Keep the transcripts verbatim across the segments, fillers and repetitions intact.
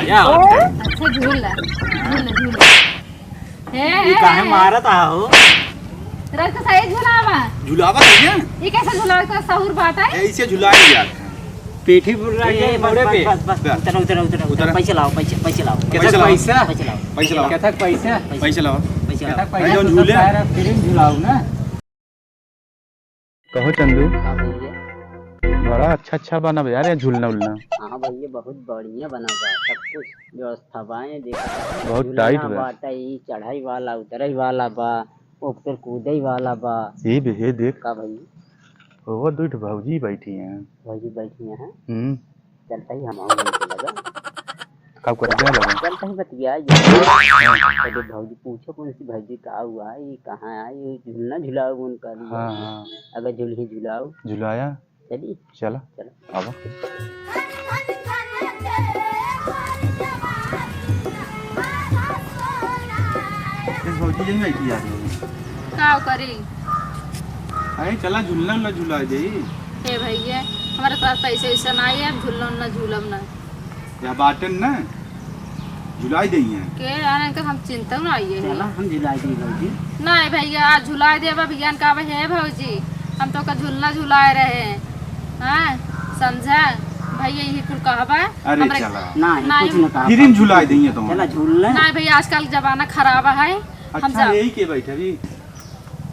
क्या होता है? अच्छा, झूल ला, झूल ला, झूल ला। हे, ये हे, काहे हे। मारत आहो? रख तो सही झुलावा। झुलावा तो ये? ये कैसे झुलावा? कोई सहूर बात है? ऐसे झुलाए यार। पीठी बुर्रा ये, ये बस, मोड़े बस, पे। बस, बस। बस। उतरा, उतरा, उतरा। उतरा। पैसे लाओ, पैसे, पैसे लाओ। पैसे लाओ। पैसे लाओ। पैसे लाओ। पैसे लाओ। पैसे लाओ। पैसे लाओ। पैसे लाओ। पैसे लाओ। झूले। फिर झुलाओ ना। कहो चंदू, हाँ भैया। बड़ा अच्छा अच्छा बना बा यार, ये झूलना उलना। हाँ भैया, बहुत बढ़िया बना बा, सब कुछ व्यवस्था बा, ये देखो। बहुत झूलना tight बा। बाटे, ई चढ़ाई वाला, उतरई वाला बा, ऊपर कूदई वाला बा। ये भी, ये देख। का भैया? ओहो, दुई ठो भौजी बैठी हैं। भौजी बैठी हैं? हम्म। चलता ही हम आऊँ उनके लगे। का कर दे लगे? चलता ही बतिया ये। हाँ। अरे भौजी पूछो कौन सी भौजी का हुआ है, ये कहाँ आई, ये झूलना झुलाओ उनका लिए। हाँ, हाँ। अगर झूल ही झुलाओ। झुलाया? चली। चला। चला। आवा। ए भौजी, यही बैठी यार। का करी? अरे चला झूलना उलना झुला दे। हे भैया, हमारे पास पैसे वैसे ना आए, हम झूलना उलना झूलब ना। या बाटन ना, झुलाई दई हैं। के आने के हम चिंता ना आइए है। चला, हम झुलाई दी भौजी। नहीं भैया, आज झुलाई देबा, भैया ने कहबा, "हे भौजी, हम तो का झूलना झुलाए रहे हैं, हाँ, समझा?" भैया यही कुल कहबा। अरे हमरे चला। नहीं, नहीं। कुछ ना कहा। फिर हम झुलाई देंगे तो। चला, झूल ले। नहीं भैया, आजकल जमाना खराब है, हम अच्छा, जा- यही के बैठे अभी?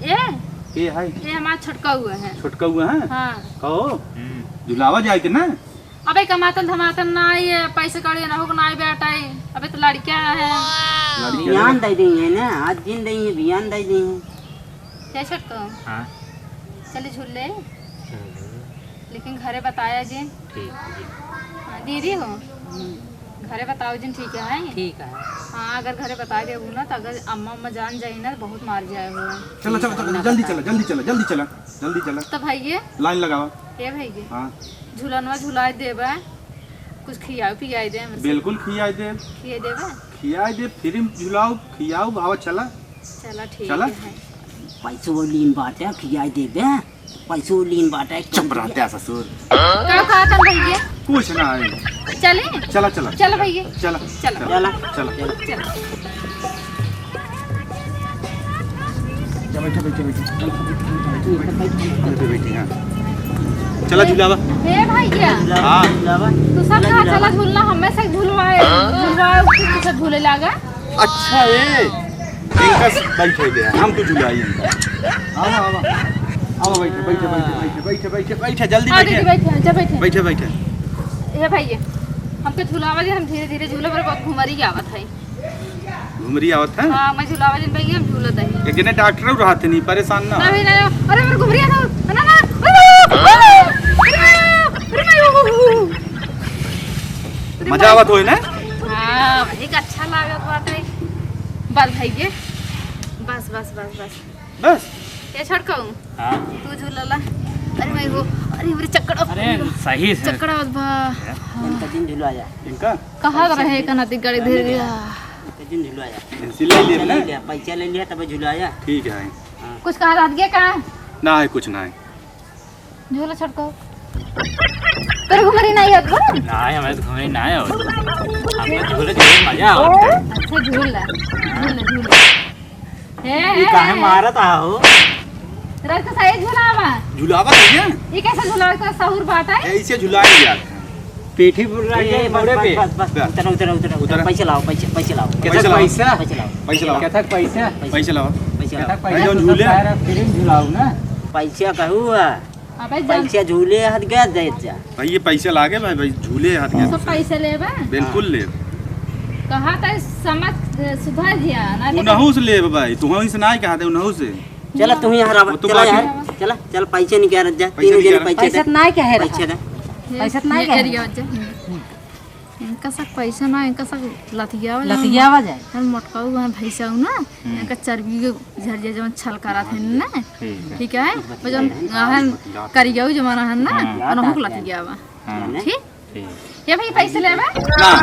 ये? ये है? ये हमारा छोटका हुआ है। छोटका हुआ है? हाँ। कहो, हम्म। झुलावा जाए के ना? अबे कमातन धमातन ना आई है, पैसे कौड़ी ना हो ना आई बेटा आई। अबे तो लड़कियां हैं। लड़कियां बियान हैं। दे दी है ना, आज जिन दे है, बियान दे दी है। जय छठ को। हाँ। चले झूल ले। चलो। लेकिन घरे बताया जिन। ठीक है जी। हाँ, दीदी हो। घरे बताओ जिन, ठीक है? ठीक है। हाँ, अगर घरे बता देबू ना, तो अगर अम्मा, अम्मा जान जाई ना, तो बहुत मार जाए हो। चला, चला, चला, जल्दी चला, जल्दी चला, जल्दी चला, जल्दी चला। तो भाई ये लाइन लगावा। ए भैया। हाँ। झुलनवा झुलाए देबा, कुछ खियाओ पियाए दे हमसे। बिल्कुल खियाए देब। खियाए देबा? खियाए देब, फिर झुलाओ, खियाओ, आवा चला। चला, ठीक चला। है। पैसो लीन बाटे, खियाए देबे, पैसो लीन बाटे। चुप रहते हैं ससुर। का कहा था भैया? कुछ ना है। चले? चला, चला। चलो भैया। चला, चला। चला। चला। चला। चला। जा, बैठो, बैठो, बैठो। बैठो, बैठो, हाँ। चला, झुलावा। हे भैया। हाँ। तू सब कहा चला झूलना, हमें से झुलवाए, झुलवाए, तू सब झूले लागा। अच्छा, ए, इनका स-, बैठे दे, हम तो झुलाई इनका। आवा, आवा। आवा, बैठे, बैठे, बैठे, जल्दी हाँ, बैठे। दीदी, बैठे, जा बैठे। बैठे, बैठे। हे भैया, हमके झुलावा दे, हम धीरे धीरे झूले, मेरे बहुत घुमरी आवत है। घुमरी आवत है? हाँ, मैं झुलावा जिन भैया, हम झूलत है। एक जने डॉक्टर रहत नहीं, परेशान ना। नहीं, नहीं, अरे, मेरे घुमरी आता है, ना, ना, अरे, अरे, अरे, अरे, मजा आवत होई ना? हाँ, भाई, अच्छा लागत बाटे। बस भैया, बस, बस, बस, बस। बस? ये छोड़ कहूँ? हाँ। तू झूलला। अरे भाई वो, अरे मेरे चक्कर, अरे सही से। चक्कर आवत बा। इनका दिन झुलवा जा। इनका? कहाँ रहे का नाती गाड़ी धीरे धीरे। इनका दिन झुलवा जा। इनसे ले लिया ना? ले लिया, पैसा ले लिया तब झुलवा जा। ठीक है। हाँ। कुछ कहा रहत गया का? ना है, कुछ ना है। झूला छोटको। तोर घुमरी नहीं होत बा? नहीं, हमें तो घुमरी नहीं होत। हमको झूले, झूले मजा आवत है। अच्छा, झूल ला। झूल ला, झूल ला। हे, ये हे, काहे हे। मारत आहो? रख तो सही झुलावा। झुलावा तो ये? ये कैसे झुलावा? कोई सहूर बात है? ऐसे झुलाए यार। पीठी बुर्रा ए, के बस, मोड़े बस, पे। बस, बस। बस। उतरा, उतरा, उतरा, उतरा। उतरा। पैसे लाओ, पैसे, पैसे लाओ। पैसे लाओ। पैसा? पैसे लाओ। पैसे लाओ। केथक पैसा? पैसे लाओ। पैसे लाओ। पैसे लाओ। पैसा। भाई, जौन झूले। फिर झुलाओ ना। पैसा कहू है? अबे जान- पैसा झूले हाथ गया दे जा। भाई, ये पैसा लागे भाई, भाई, झूले हाथ गया। सब पैसे लेबे? बिल्कुल लेब। कहा था समझ सुधर गया ना, देखो। उनहू से लेब भाई, तुहू से ना कहा थे, उनहू से। चला, तू ही हरावा। वो तो चला बाकी यार, चला, चल, पैसे निकाल जा, पैसे तीनों जने निकाल। पैसे पैसा दे। तो ना कहे रहा। पैसे दे। पैसा तो ना ये कहे। एरिया जा। इनका सब पैसा ना, इनका सब लतियावा जाए। लतियावा जाए। हम मोटकाऊ हैं, भैंसा हूँ ना, हम्म। इनका चर्बी के झरिया जवन छल करा थे ना। ठीक है। ठीक है? वो जवन आहन करियाऊ जमाना है ना, हाँ। उनहु के लतियावा। हाँ। ठीक? ठीक। ये भाई पैसे लेबे? ना।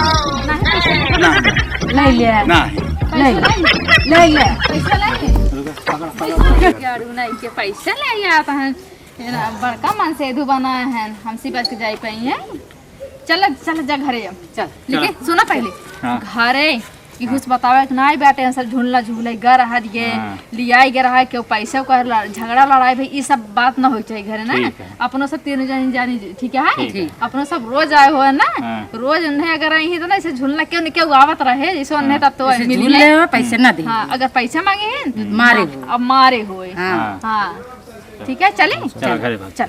नहीं पैसे लेबे? ना। ले ले। ना। पैसे ले। ले ले। पैसे ले। रुका, पकड़, पकड़। गाड़ू नहीं के पैसे ले आता है। ये ना, बड़का मन से दू बना है, हमसे बच के जाई पाई है। चल, चल, जा घरे अब। चल। लेकिन चल। सुना पहले। हाँ। घरे केहू से बतावे के नाई बाटे, सब झूलना झूले गर रहा दिए, हाँ। लियाई गे रहा, केहू पैसे को लड़-, झगड़ा लड़ाई भाई, ई सब बात ना होई चाहिए घरे ना। ठीक है। अपनो सब तीनों जनी जानी, ठीक है? ठीक है। अपनो सब रोज आए हो ना, हाँ। रोज उन्हें अगर आई तो ना, ऐसे झूलना केहू न केहू आवत रहे, जैसे उन्हें हाँ। तब तो जैसे मिली झूल ले। ले हो, पैसे ना दे। हाँ, अगर पैसा मांगे हैं, मारे हाँ, हो। अब मारे होए। हाँ। हाँ। हाँ। ठीक है, चले? चल, घरे भाग। चल।